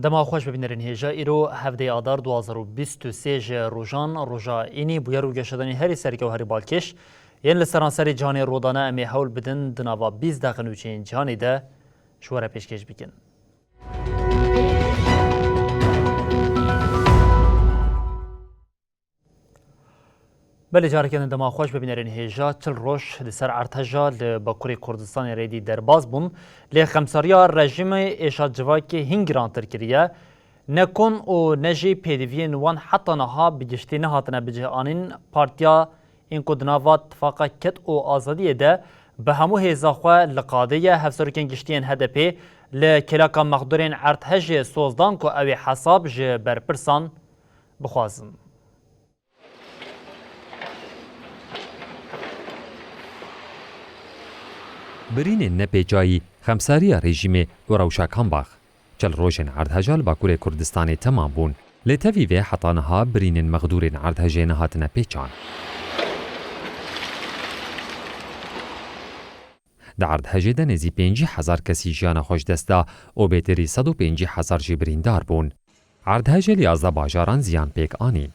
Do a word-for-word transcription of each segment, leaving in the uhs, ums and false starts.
Dema xweş bibînerin hêja îro hevdeyê Adar du hazar û bîst û sê ji rojan roja înî bûyer û geşedanî herî serke û herî balkêş yên li seranserê cîhanê rodane em ê hewl bidin di nava bîst deqe nûçeyên cîhanê de ji we re pêşkêş bikin. Belê careke din dema xweş bibînerin hêja çil roj di ser erdheja li Bakurê Kurdistanê rêdî derbas bûn. Lê xemsariya rejîmê êşa civakê hîn girantir kiriye. Ne kon û ne jî pêdiviyên wan heta niha bi giştî nehatine bicihanîn. Partiya ên ku di nava Tifaqa Ked û Azadiyê de bi hemû hêza xwe li qadê ye, hevserokên giştî yên H D P li kêleka mexdûrên erdhejê soz dan ku ew ê hesab ji berpirsan bixwazin. Birînên nepêçayî, xemsariya rejîmê û rewşa Kambax. Çil rojên erdheja li Bakurê Kurdistanê temam bûn. Lê tevî vê heta niha birînên mexdûrên erdhejê nehatine pêçan. Di erdhejê de nêzî pêncî hezar kesî jiyana xwe ji dest da û bêtirî sed û pêncî hezar jî birîndar bûn. Erdhejê li yazdeh bajaran ziyan pêk anî.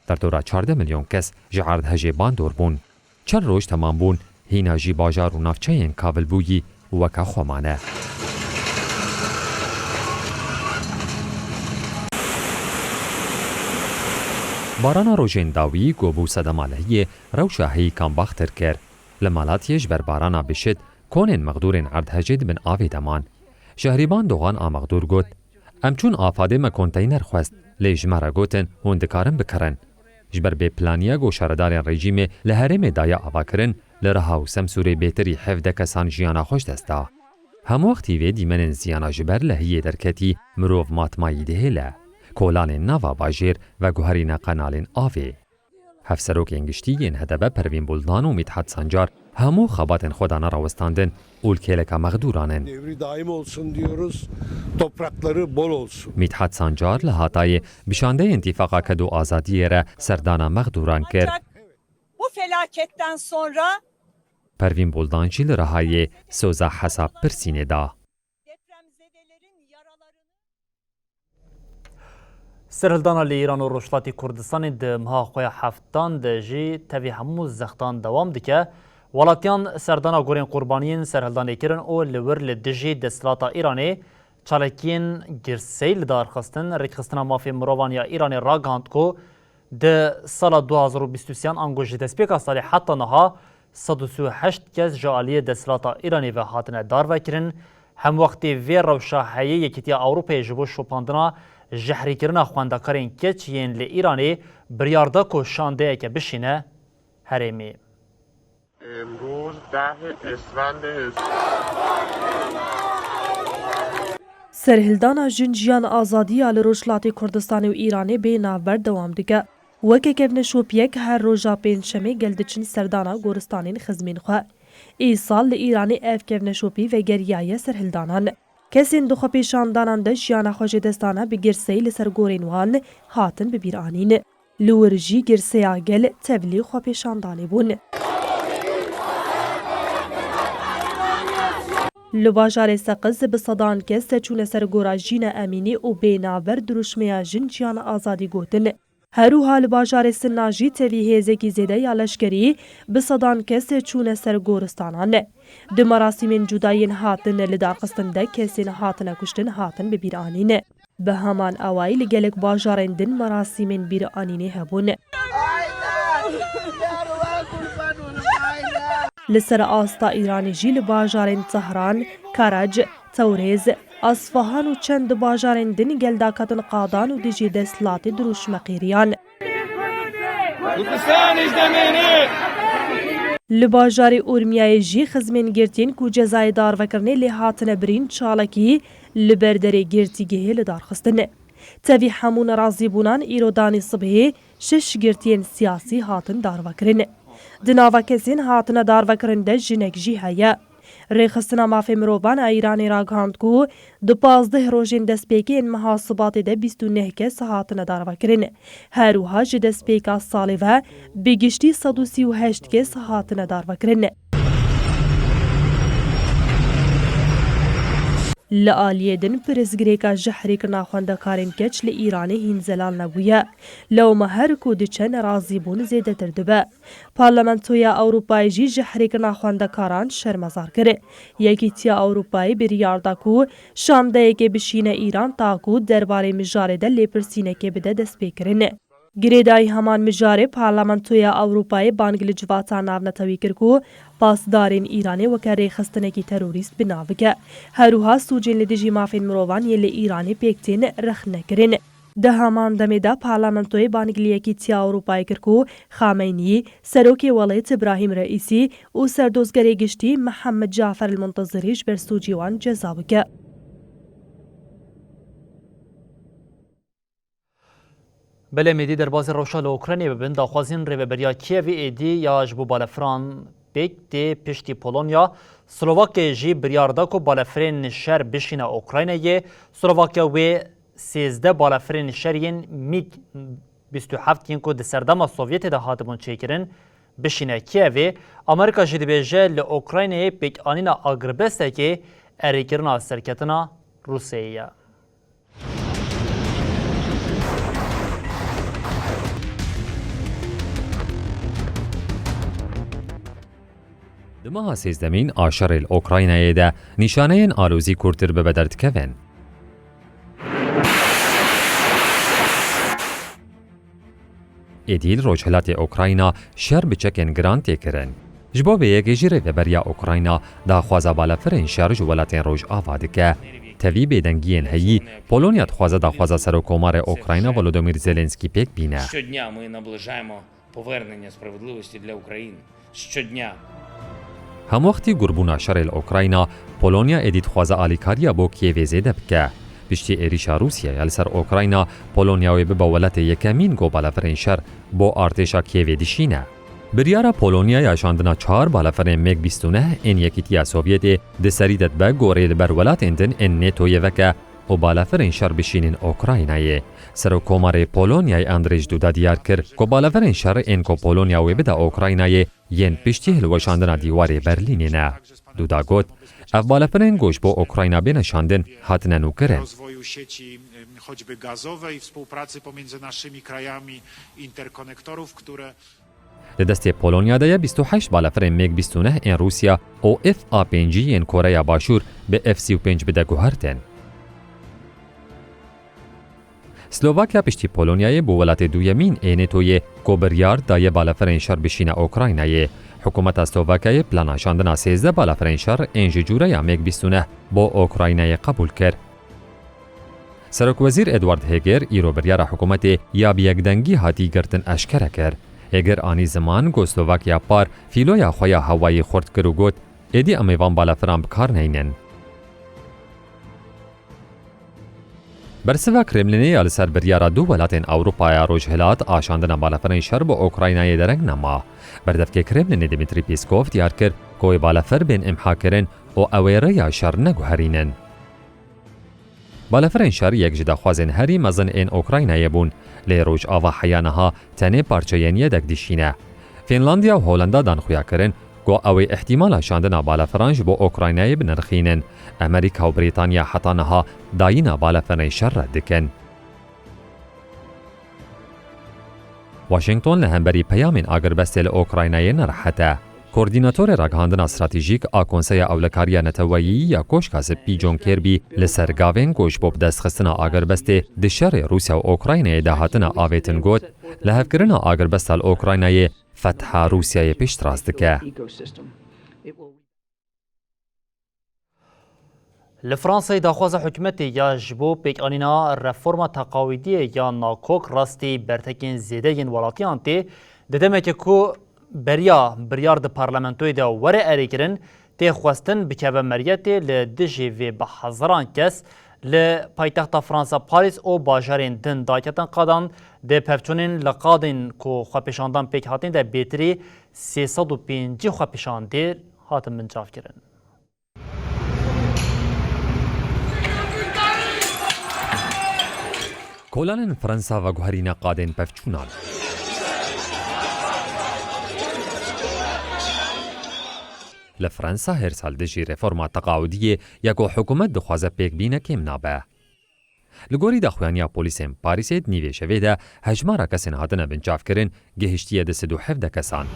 Derdora çardeh milyon kes ji erdhejê bandor bûn. Çar roj temam bûn, hîna jî bajar û navçeyên kavilbûyî weke xwe mane. Barana rojên dawî ku bû sedema lehiyê rewşa heyîkan baxtir kir. Li Malatiyê ji ber barana bişit, konên mexdûrên erdhejê di bin avê de man. Şehrîban Dogan a mexdûr got, Em çûn Afadê me konteyner xwest, lê ji me re gotin, hûn dikarin bikirin. Ji ber bêplaniya ku şaredarên rejîmê li herêmê daye avakirin, li Riha û Semsûrê bêtirî hevdeh kesan jiyana xwe ji dest da. Hemwextî vê dîmenên ziyana ji ber lehiyê derketî mirov matmayî dihêle. Kolanên nava bajêr veguherîne qenalên avê. Hevserokên giştî yên H D P Pervîn Buldan û Mîthat Sancar hemû xebatên xwe dane rawestandin û li kêleka mexdûran in. Devri daim olsun diyoruz. Toprakları bol olsun. Mîthat Sancar li Hatayê bi şandeyên Tîfaqa Ked û Azadiyê re serdana mexdûran kir. Ancak bu felaketten sonra Pervîn Buldan jî li Rihayê soza hesab pirsînê da. Serhildana li Îran û Rojhilatê Kurdistanê di meha xwe ya heftan de jî tevî hemû zextan dewam dike. Welatiyan serdana gorên qurbaniyên serhildanê kirin û li wir li dijî desthilata Îranê çalakiyên girseyî li dar xistin. Rêkxistina Mafê Mirovan ya Îranê ragihand ku di sala du hazar û bîst û sê an ango ji destpêka salê heta niha sed û sî û heşt kes ji aliyê desthilata Îranê ve hatine darvekirin. Hemwextê vê rewşa heyê Yekîtiya Ewropayê ji bo şopandina jehrîkirina xwendekarên keç yên li Îranê biryar da ku şandeyeke bişîne herêmê. امروز ده اسفند هزار Serhildana Jin Jiyan Azadî ya li Rojhilatê Kurdistanê û Îranê bê navber dewam dike. Weke kevneşopiyek her roja pêncşemê gel diçin serdana goristanên xizmên xwe. Îsal li Îranê ev kevneşopî vegeriyaye serhildanan. Kesên di xwepêşandanan de jiyana xwe ji dest dane bi girseyî li ser gorên wan hatin bibîranîn. Li wir jî girseya gel tevlî xwepêşandanê bûn. Li bajarê Seqiz bi sedan kes çûne ser gora Jîna Emînî û bê navber dirûşmeya Jin Jiyan Azadî gotin. Herwiha li bajarê Sinna jî tevî hêzekî zêde ya leşkerî bi sedan kes çûne ser goristanan. Di merasîmên cuda yên hatin li darxistin de kesên hatine kuştin hatin bibîranîn. Bi heman awayî li gelek bajarên din merasîmên bîranînê hebûn. Li ser asta Îranê jî li bajarên Tehran, Karac, Tewrêz, Asfahan û çend bajarên din gel daketin qadan û dijî desthilatê dirûşme qêriyan. Li bajarê Urmiyayê jî xizmên girtiyên ku cezayê darvekirinê lê hatine birîn çalakî li ber derê girtîgehê li dar xistin. Tevî hemû nerazîbûnan îro danî sibhê şeş girtiyên siyasî hatin darvekirin. Di nava kesên hatine darvekirin de jinek jî heye. Rêxistina Mafê Mirovan a Îranê ragihand ku di pazdeh rojên destpêkê yên meha Sibatê de bîst û neh kes hatine darvekirin. Her wiha ji destpêka salê ve bi giştî sed û sî û heşt kes hatine darvekirin. Li aliyê din pirsgirêka jehrêkirina xwendekarên keç li Îranê hîn zelal nebûye. Lewma her ku diçe nerazîbûn zêdetir dibe. Parlamentoya Ewropayê jî jehrêkirina xwendekaran şermezar kir. Yekîtiya Ewropayê biryar da ku şandeyekê bişîne Îran ta ku derbarê mijarê de lêpirsînekê bide destpêkirin. Girêdayî heman mijarê Parlamentoya Ewropayê bang li civata navnetewî kir ku pasdarên Îranê weke rêxistinekî terorîst bi nav bike. Her wiha sûcên li dijî mafên mirovan yên li Îranê pêk tên rexnekirin. Di heman demê de Parlamentoyê bang li Yekîtiya Ewropayê kir ku Xameynî, Serokê Welêt Îbrahîm Reîsî û Serdozgerê Giştî Mihemed Cafer El Muntezirî ji ber sûcî wan ceza bike. Belê, em êdî derbazî rewşa li Ukraynê bibin, daxwazên rêveberiya Kîevê êdî ya ji bo balefiran pêk tê piştî Polonya. Slovakyayê jî biryar da ku balefirên şer bişîne Ukraynayê. Slovakya wê sêzdeh balefirên şer yên MiG bîst û heft yên ku di serdema Sovyetê de hatibûn çêkirin, bişîne Kîevê. Amerîka jî dibêje li Ukraynayê pêkanîna agirbestekê erêkirina serketina Rûsyayê ye. Di meha sêzdemîn a şerê li Ukraynayê de nîşaneyên alozî kûrtir bibe derdikevin. Êdî li rojhilatê Ukrayna şer bi çekên giran tê kirin. Ji bo vê yekê jî rêveberiya Ukrayna daxwaza balafirên şer ji welatên Rojava dike. Tevî bêdengiyên heyî, Polonya dixwaze daxwaza Serokkomarê Ukrayna Volodymyr Zelensky pêk bîne. Щодня ми наближаємо повернення справедливості для України. Щодня. Hemwextî gurbûna şerê li Ukrayna, Polonya êdî dixwaze alîkariya bo Kîevê zêde bike. Piştî êrîşa Rûsyaya li ser Ukrayna, Polonya wê bibe welatê yekemîn ku balafirên şer bo artêşa Kîevê dişîne. Biryara Polonya ya şandina çar balafirên MiG bîst û neh ên Yekîtiya Sovyetê di serî de dibe gorê li ber welatên din ên NATOyê veke û balafirên şer bişînin Ukraynayê. Serokkomarê Polonyayê Andrzej Duda diyar kir ku balafirên şer ên ku Polonya wê bide Ukraynayê yên piştî hilweşandina dîwarê Berlînê ne. Duda got, ev balafirên ku ji bo Ukrayna bêne şandin hatine nûkirin. Rozwoju sieci, em, choćby gazowej, współpracy pomiędzy naszymi krajami, interkonektorów, które Di destê Polonya de ye bîst û heşt balafirên MiG bîst û neh ên Rûsya û F A pêncî yên Koreya Başûr bi F sî û pênc bide guhertin. Slovakya piştî Polonyayê bû welatê duyemîn ê NATOyê ku biryar daye balafirên şer bişîne Ukraynayê. Hikûmeta Slovakyayê plana şandina sêzdeh balafirên şer ên ji cûreya MiG bîst û neh bo Ukraynayê qebûl kir. Serokwezîr Eduard Heger îro biryara hikûmetê ya bi yekdengî hatî girtin eşkere kir. Heger anî ziman ku Slovakya par fîloya xwe ya hewayî xurt kir û got, êdî em ê van balafiran bi kar neynin. Bersiva Kremlînê ya li ser biryara du welatên Ewropaya Rojhilat a şandina balafirên şer bo Ukraynayê dereng nema. Berdevkê Kremlînê Dmitry Peskov diyar kir ku wê balafir bên îmha kirin û ew ê rêya şer neguherînin. Balafirên şer yek ji daxwazên herî mezin ên Ukraynayê bûn, lê Rojava heya niha tenê parçeyên yedek dişîne. Fînlandiya û Holanda dan xuya kirin ku ew ê îhtîmala şandina balafiran ji bo Ukraynayê binirxînin. Amerîka û Brîtanya heta niha dayîna balafirên şer red dikin. Washington li hemberî peyamên agirbestê li Ukraynayê nerehet e. Koordînatorê Ragihandina Stratejîk a Konseya Ewlekariya Neteweyî ya Koşka Spî John Kirby li ser gavên ku ji bo bidestxistina agirbestê di şerê Rûsya û Ukraynayê de hatine avêtin got, lihevkirina agirbesta li Ukraynayê fetha Rûsyayê piştrast dike. Li Fransayê daxwaza hikûmetê ya ji bo pêkanîna reforma teqawîdiyê ya nakok rastî bertekên zêde yên welatiyan tê, di demeke ku Beriya biryar di parlamentoyê de were erêkirin, tê xwestin bikeve meriyetê li dijî vê bi hezaran kes li paytexta Fransa Parîs û bajarên din daketin qadan, di pevçûnên li qadên ku xwepêşandan pêk hatin de bêtirî sê sed û pêncî xwepêşandêr hatin binçavkirin. Kolanên Fransa veguherîne qadên pevçûnan. Li Fransa hêrsa li dijî reforma teqawidiyê ya ku hikûmet dixwaze pêk bîne kêm nabe. Li gorî daxuyaniya polîsên Parîsê di nîvê şevê de hejmara kesên hatine binçavkirin gihiştiye di sed û hevdeh kesan.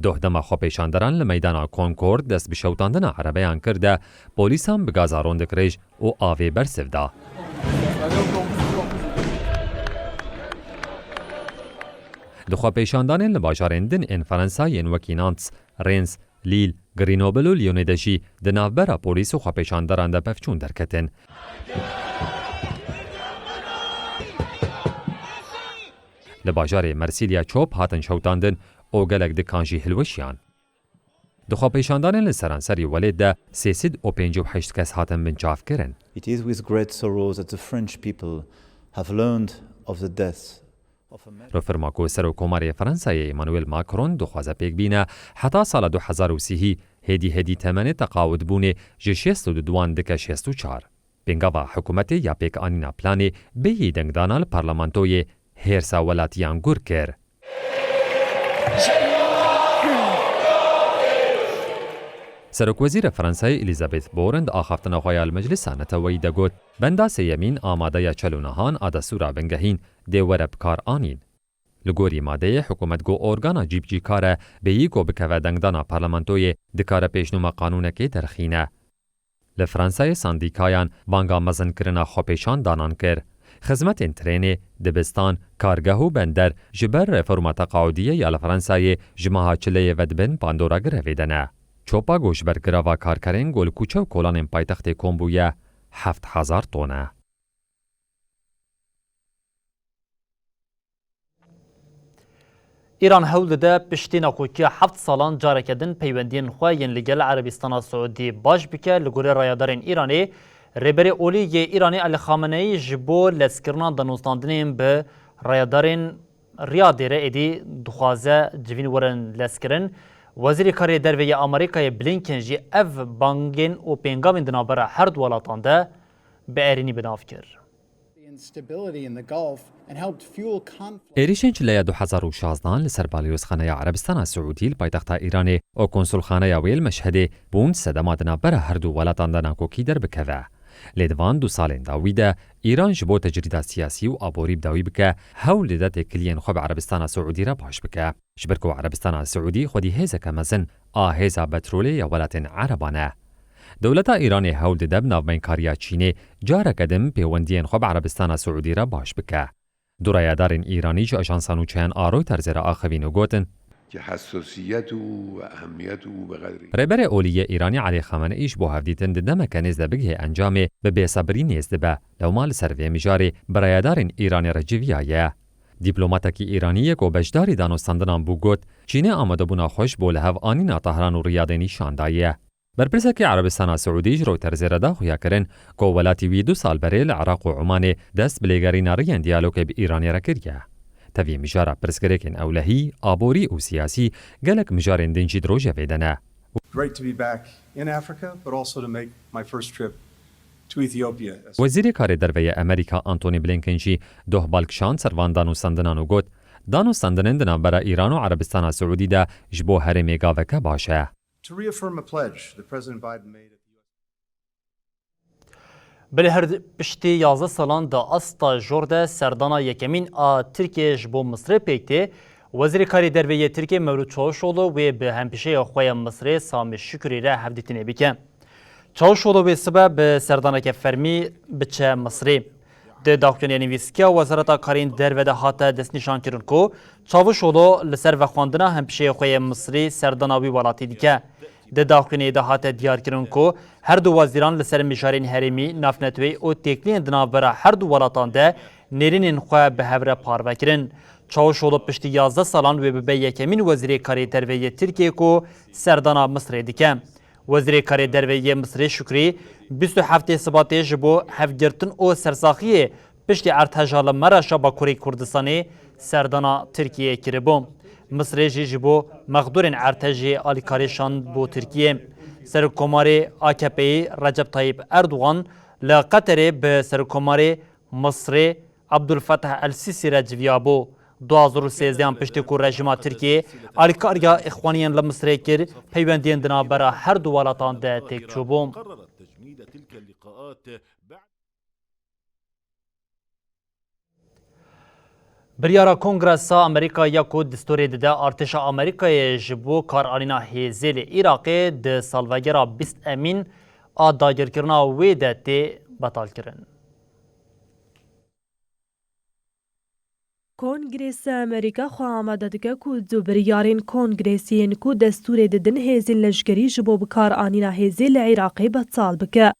Doh dema xwepêşanderan li meydana Concorde dest bi şewtandina erebeyan kir de polîsan bi gaza rondik rêj û avê bersiv da. Di xwepêşandanên li bajarên din ên Fransa yên wekî Nantes, Reims, Lille, Grenoble û Lyonê de jî di navbera polîs û xwepêşanderan de pevçûn derketin. Li bajarê Marsilya çop hatin şewtandin û gelek dikan jî hilweşiyan. Di xwepêşandanên li seranserî welêt de sê sed û pêncî û heşt kes hatin binçavkirin. It is with great sorrow that the French people have learned of the death Rûfirma ku Serokkomarê Fransayê Emmanuel Macron dixwaze pêk bîne, heta sala du hezar û sî hêdî hêdî temenê teqawidbûnê ji şêst û du wan dike şêst û çar. Pêngava hikûmetê ya pêkanîna planê bêyî dengdana li parlamentoyê hêrsa welatiyan gur kir. Serokwezîra Fransayê Elizabeth Borne di axaftina xwe ya li Meclisa Neteweyî de got, Benda sêyemîn a madeya çel û nehan a destûra bingehîn dê were bikaranîn. Li gorî madeyê hikûmet ku organa cîbicîkar e, bêyî ku bikeve dengdana parlamentoyê, dikare pêşnûma qanûnekê derxîne. Li Fransayê sandîkayan banga mezinkirina xwepêşandanan kir. Xizmetên trênê, dibistan, kargeh û bender ji ber reforma teqawidiyê ya li Fransayê ji meha çileyê ve di bin bandora grevê de ne. Çopa ku ji ber greva karkerên ku li kûçe û kolanên paytextê kom bûye, heft hezar ton e. Îran hewl dide piştî nakokiya heft salan careke din peywendiyên xwe yên li gel Erebistana Siûdî baş bike, li gorî rayedarên Îranê. Rêberê Olî yê Îranê Elî Xameneî ji bo lezkirina danûstandinên bi rayedarên Riyadê re êdî dixwaze civîn werin lezkirin. Wezîrê Karê Derve yê Amerîkayê Blinken jî ev bangên û pêngavên di navbera her du welatan de bi erênî bi nav kir. Êrîşên çileya du hezar û şazdehan li ser balyozxaneya Erebistana Siûdî li paytexta Îranê û konsulxaneya wê li Meşhedê bûn sedema di navbera her du welatan de nakokî derbikeve. Lê di van du salên dawî de Îran ji bo tecrîda siyasî û aborî bi dawî bike, hewl dide têkiliyên xwe bi Erebistana Siûdî re baş bike. Ji ber ku Erebistana Siûdî xwedî hêzeke mezin a hêza petrolê ya welatên Ereban e. Dewleta Îranê hewl dide bi navbeynkariya Çînê careke din pêwendiyên xwe bi Erebistana Siûdî re baş bike. Du rayedarên Îranî ji ajansa nûçeyan a Reutersê re axivîn û gotin, Ki hessasiyet û ehemmiyet û bi qedrî. Rêberê Olî yê Îranî Elî Xameneî ji bo hevdîtin di demeke nêz de bigihê encamê, bi bêsebrî nêz dibe. Lewma li ser vê mijarê bi rayedarên Îranê re civiyaye. Dîplomatekî Îranî yê ku beşdarî danûstandinan bû got, Çînê amadebûna xwe ji bo li hev anîna Tehran û Riyadê nîşan daye. Berpirsekî Erebistana Siûdî ji Reutersê re da xuyakirin ku welatî wî du sal berê li Iraq û Omanê dest bi lêgerîna riyên diyalogê bi Îranê re kiriye. Tevî mijara pirsgirêkên ewlehî, aborî û siyasî, gelek mijarên din jî di rojevê de ne. Great to be back in Africa, but also to make my first trip to Ethiopia. Wezîrê Karê Derve yê Amerîka Antony Blinken jî doh bal kişand ser van danûstandinan û got, Danûstandinên di navbera Îran û Erebistana Siûdî de ji bo herêmê gaveke baş e. To reaffirm a pledge that President Biden made at the U S Belê her piştî yazdeh salan di asta jor de serdana yekemîn a Tirkiyeyê ji bo Misirê pêk tê, Wezîrê Karê Derve yê Tirkiyê Mevlût Çavuşoglu wê bi hempîşeya xwe ya Misirê Samî Şukurî re hevdîtinê bike. Çavuşoglu wê sibe bi serdaneke fermî biçe Misirê. Di daxuyanîya nivîskiya Wezareta Karên Derve de hate destnîşankirin ku Çavuşoglu li ser vexwendina hempîşeyê xwe yê Misirî serdana wî welatî dike. Di daxuyaniyê de hate diyarkirin ku her du wezîran li ser mijarên herêmî, navneteweyî û têkiliyên di navbera her du welatan de nêrînên xwe bi hev re parve kirin. Çavuşoglu piştî yazdeh salan wê bibe yekemîn Wezîrê Karê Derve yê Tirkiyê ku serdana Misirê dike. Wezîrê Karê Derve yê Misirê Şukrî bîst û heftê Sibatê ji bo hevgirtin û sersaxiyê piştî erdheja li Meraşa Bakurê Kurdistanê serdana Tirkiyeyê kiribû. Misirê jî ji bo mexdûrên erdhejê alîkarî şand bo Tirkiyê. Serokkomarê A K P'yê Recep Tayyip Erdogan li Qeterê bi Serokkomarê Misirê Abdulfetah El Sîsî re civiyabû. Du hazar û sêzdeh an piştî ku rejîma Tirkiyê alîkariya Îxwaniyan li Misirê kir, peywendiyên di navbera her du welatan de têk çûbû. Biryara Kongresa Amerîka ya ku destûrê dide artêşa Amerîkayê ji bo karanîna hêzê li Iraqê di salvegera bîst emîn a dagirkirina wê de tê betalkirin. Kongresa Amerîka xwe amade dike ku du biryarên kongresî yên ku destûrê didin hêzên leşkerî ji bo bikaranîna hêzê li Iraqê betal bike.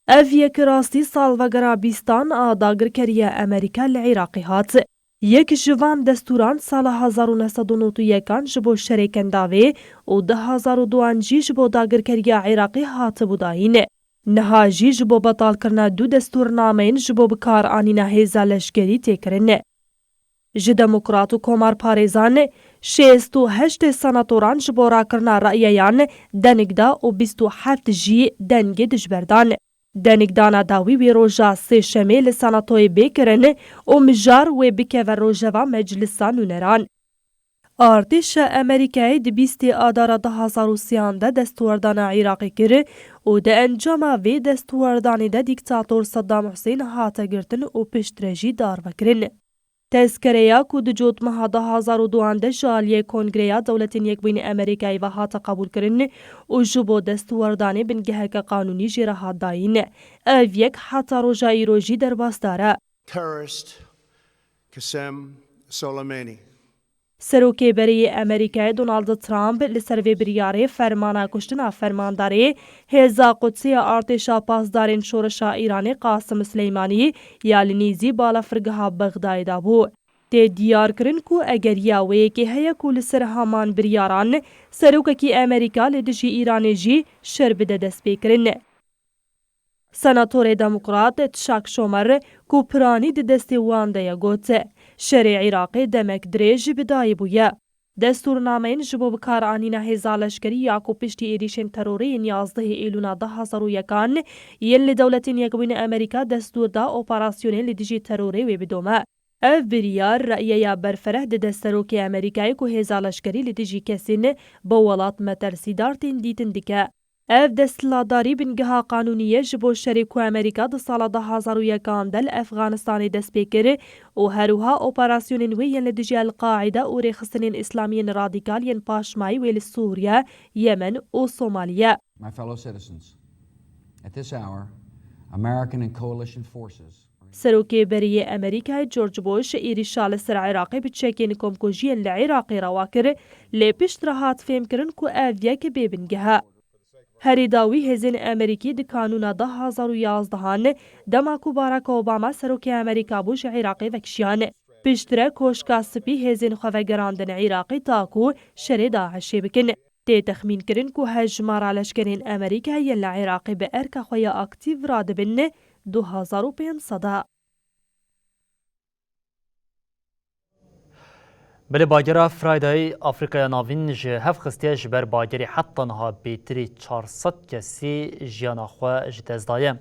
Ev yek rastî salvegera bîstan a dagirkeriya Amerîka li Iraqê hat. Yek ji van destûran sala hezar û neh sed û nod û yekan ji bo şerê Kendavê û du hazar û duan jî ji bo dagirkeriya Iraqê hatibû dayîn. Niha jî ji bo betalkirina du destûrnameyên ji bo bikaranîna hêza leşkerî tê kirin. Ji demokrat û komarparêzan şêst û heşt senatoran ji bo rakirina reyeyan denig da û bîst û heft jî dengê dijber dan. Denigdana dawî wê roja Sêşemê li Senatoyê bê kirin û mijar wê bikeve rojeva Meclisa Nûneran. Artêşa Amerîkayê di bîstê Adara du hazar û sêyan de destwerdana Iraqê kir û di encama vê destwerdanê de dîktator Saddam Husên hate girtin û piştre jî darvekirin. Tezkereya ku di cotmeha du hazar û duan de ji aliyê Kongreya Dewletên Yekbûyî Amerîkayê ve hate qebûlkirin û ji bo destwerdanê bingeheke qanûnî jê re hat dayîn. Ev yek heta roja îro jî derbasdar e. Terrorist Qasem Soleimani. Serokê berê yê Amerîkayê Donald Trump li ser vê biryarê fermana kuştina fermandarê Hêza Qudsî ya Artêşa Pasdarên Şoreşa Îranê Qasim Sileymanî ya li nêzî balafirgeha Bexdayê dabû. Tê diyarkirin ku egeriya wê yekê heye ku li ser heman biryaran serokekî Amerîka li dijî Îranê jî şer bide destpêkirin. Senatorê Demokrat Chuck Schumer ku piranî di destê wan de ye got, şerê Iraqê demek dirêj bi dayî bûye. Destûrnameyên ji bo bikaranîna hêza leşkerî ya ku piştî êrîşên terorê yên yazdehê Êlûna du hazar û yekan yên li Dewletên Yekbûyî Amerîka destûr da operasyonên li dijî terorê wê bidome. Ev biryar reyeya berfereh dide serokê Amerîkayê ku hêza leşkerî li dijî kesên bi welat metersîdar tên dîtin dike. Ev desthilatdarî bingeha qanûnî ye ji bo şerê ku Amerîka di sala du hazar û yekan de li Efxanistanê dest pê kir û her wiha operasyonên wê yên li dijî El-Qaîde û rêxistinên îslamiyên radîkal yên paşmayî wê li Sûriye, Yemen û Somalî ye. My fellow citizens, at this hour, American and coalition forces are Serokê berê yê Amerîkayê George Bush êrîşa li ser Iraqê bi çekên komkujiyên li Iraqê rewa kir, lê piştre hat fêmkirin ku ev yek bêbingeh e. Herî dawî hêzên Amerîkî di kanûna du hazar û yazdehan, dema ku Barack Obama serokê Amerîka bû, ji Iraqê vekişiyan. Piştre Koşka Spî hêzên xwe vegerandin Iraqê ta ku şerê DAIŞê bikin. Tê texmînkirin ku hejmara leşkerên Amerîkayê yên li Iraqê bi erka xwe ya aktîf radibin du hazar û pênc sed e. Belê, bagera Friday Afrîkaya Navîn ji hev xistiye, ji ber bagerê heta niha bêtirî çar sed kesî jiyana xwe ji dest daye.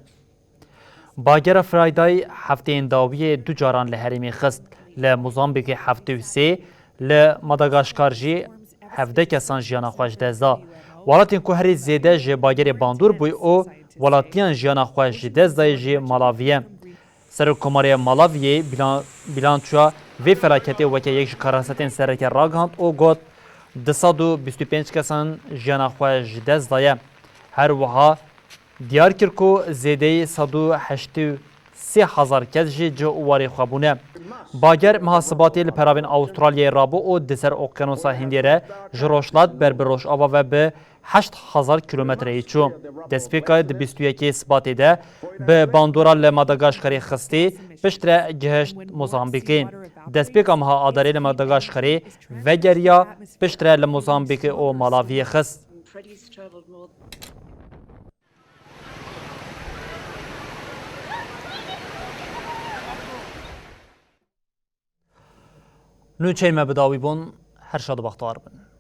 Bagera Friday hefteyên dawiyê du caran li herêmê xist. Li Mozambîkê heftê û sê, li Madagaskar jî hevdeh kesan jiyana xwe ji dest da. Welatên ku herî zêde ji bagerê bandor bûy û welatiyan jiyana xwe ji dest dayê jî Malawi ye. Serokkomarê Malawiyê bîlan-, bîlançoya vê felaketê weke yek ji karasetên sereke ragihand û got, du sed û bîst û pênc kesan jiyana xwe ji dest daye. Her wiha diyar kir ku zêdeyî sed û heştê û sê hezar kes jî cih û warê xwe bûne. Bager meha Sibatê li peravên Awistralyayê rabû û di ser Oqyanusa Hindê re ji rojhilat ber bi rojava ve bi Heşt hezar kilometreyê çû. Destpêka di bîst û yekê Sibatê de bi bandora li Madagaşkarê xistî, piştre gihişt Mozambîkê. Destpêka meha Adarê li Madagaşkarê vegeriya, piştre li Mozambîkê û Malaviyê xist. Nûçeyê me bi dawî bûn, her şad û bextewar bin.